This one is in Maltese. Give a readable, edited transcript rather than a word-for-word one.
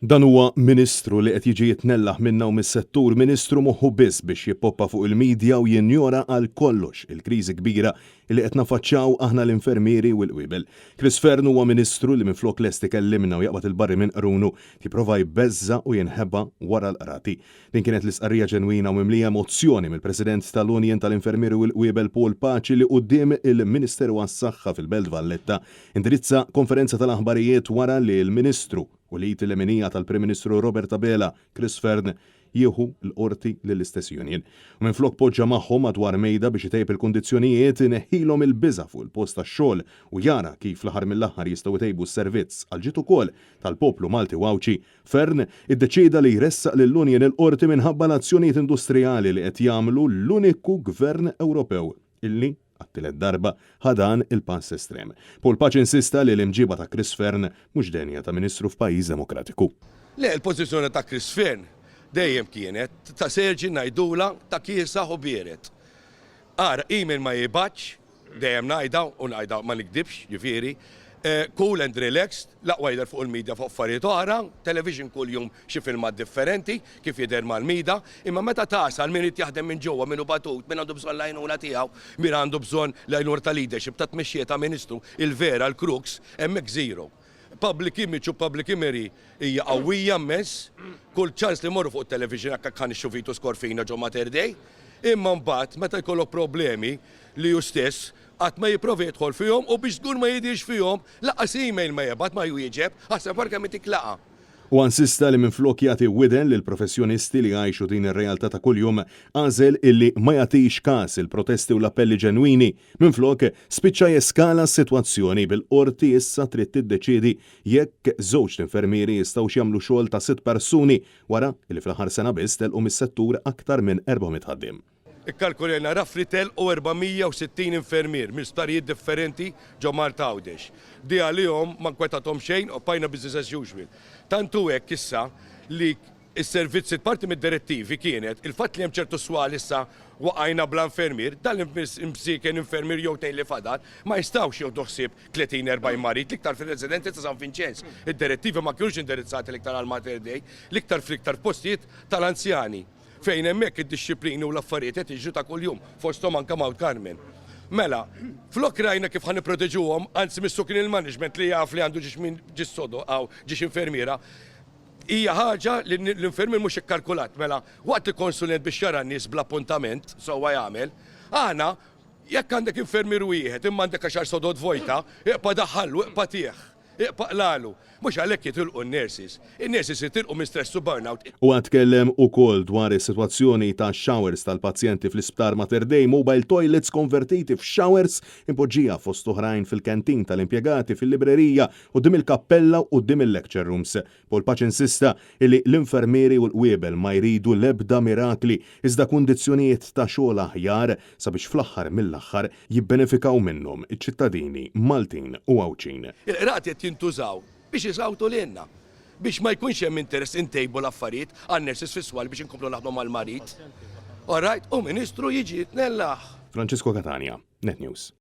Dan huwa Ministru li qed jiġi jitnellaħ minna u mis-settur, Ministru moħħu biss biex jippoppa fuq il-media u jinjora għal kollox il-kriżi kbira li qed nafaċċaw aħna l-infermieri u l-qwiebel. Chris Fearne huwa Ministru li minflok lest ikellimna u jaqbad il-barri minn qrunu, jipprova jbeżża' u jinħeba wara l-qrati. Din kienet l-istqarrija ġenwina u mimlija emozzjoni mill-President tal-Union tal-Infermieri u l-Qwiebel Paul Paci li quddiem il-Ministeru għas-Saħħa fil-Belt Valletta indirizza konferenza tal-aħbarijiet wara li l-Ministru u l-id il-leminija tal-Prim Ministru Robert Abela, Chris Fearne, jieħu l-qorti lill-istess union. U minflok poġġa magħhom madwar mejda biex itejjeb il-kundizzjonijiet, ineħħilhom il-biża' fuq il-post tax-xogħol u jara kif fl-aħħar mill-aħħar jistgħu jtejbu s-servizz għall-ġid ukoll tal-poplu Malti u Għawdxi, Fearne iddeċieda li jressaq lill-union il-qorti minħabba l-azzjonijiet industrijali li qed jagħmlu l-uniku gvern Ewropew illi Għat-tielet darba, ħa dan il-pass estrem. Paul Pace insista li l-imġiba ta' Chris Fearne mhux denja ta' Ministru f'pajjiż demokratiku. Le, il-pożizzjoni ta' Chris Fearne dejjem kienet ta' surgeon ngħidulha ta' kiesaħ u biered. Ara, email ma jibgħatx, dejjem ngħidha u ngħidha ma nigdibx, ġifieri, cool and relaxed, l-aqwa jidher fuq il-media fuq affarijiet oħra, television kuljum xi filmat differenti, kif jidher mal-mida, imma meta tasal min irid jaħdem minn ġewwa, min hu batut, min għandu bżonn l-għajnuna tiegħu, min għandu bżonn l-għajnuna ta' leadership, ta' tmexxija ta' ministru, il-vera, l-crux, hemmhekk zero. Public image u public imery hija qawwija mmens, kull ċans li mmorru fuq it-television hekk ħa nixxu Vitus Corfina ġo Mater Dei, imma mbagħad meta jkollok problemi li hu stess qatt ma jipprova jidħol fihom u biex żgur ma jidhirx fihom, lanqas email ma jibgħat, ma jwieġeb, aħseb wara kemm itik laqgħa. Huwa insista li minflok jagħti widen lill-professjonisti li jgħixu din ir-realtà ta' kuljum, għażel illi ma jagħtix kas il-protesti u l-appelli ġenwini. Minflok, spiċċa jeskala s-sitwazzjoni, bil-Qorti issa trid tiddeċiedi jekk żewġt infermieri jistgħux jagħmlu xogħol ta' sitt persuni wara li fl-aħħar sena biss telqu mis-settur aktar minn 400 ħaddiem. Ikkalkulajna roughly telqu 460 infermier minn sptarijiet differenti ġo Malta Għawdex. Di għalihom ma nkwetathom xejn u bqajna business as usual. Tant hu hekk issa li s-servizzi parti mid-direttivi kienet il-fatt li hemm ċertu swali issa waqajna bla infermier, dan l-imsieken infermier jew tnejn li fadal ma jistgħux jieħdu ħsieb 30, 40 marid, l-iktar fir-residenzi ta' San Vinċenz. Id-direttivi ma kinux indirizzati l-iktar għal Mater Dei, l-iktar fl-iktar f'postijiet tal-anzjani. fejn hemmhekk id-dixxiplini u l-affarijiet qed jiġru ta' kuljum, fosthom anke Mount Carmel. Mela, flok rajna kif ħa nipproteġuhom, anzi missu kien il-management li jaf li għandu ġiex min ġiex sodo hawn, ġiex infermiera, hija ħaġa li l-infermier mhux ikkalkulat. Mela, waqt li konsulent biex jara n-nies bl-appuntament, sewwa jagħmel, aħna jekk għandek infermier wieħed imma għandek għaxar sodod vojta, iqpa' daħħallu, iqpa' tih. Iqpa' qlalu. Mhux għalhekk jitilqu n-nurses. In-nurses jitilqu minn stress u burnout. Huwa tkellem ukoll dwar is-sitwazzjoni ta' showers tal-pazjenti fl-Isptar Mater Dei, mobile toilets konvertiti f'showers impoġġija fost oħrajn fil-canteen tal-impjegati, fil-librerija, quddiem il-kappella u quddiem il-lecture rooms. Paul Pace insista illi l-infermieri u l-qwiebel ma jridu l-ebda mirakli iżda kundizzjonijiet ta' xogħol aħjar sabiex fl-aħħar mill-aħħar jibbenefikaw minnhom iċ-ċittadini Maltin u Għawdxin. Il-qrati qed jintużaw biex isawtu lilna, biex ma jkunx hemm interess intejbu l-affarijiet għan-nurses fis-swali biex inkomplu naħdmu mal-marid. All right, u Ministru jiġi jitnellaħ. Francesco Catania, Net News.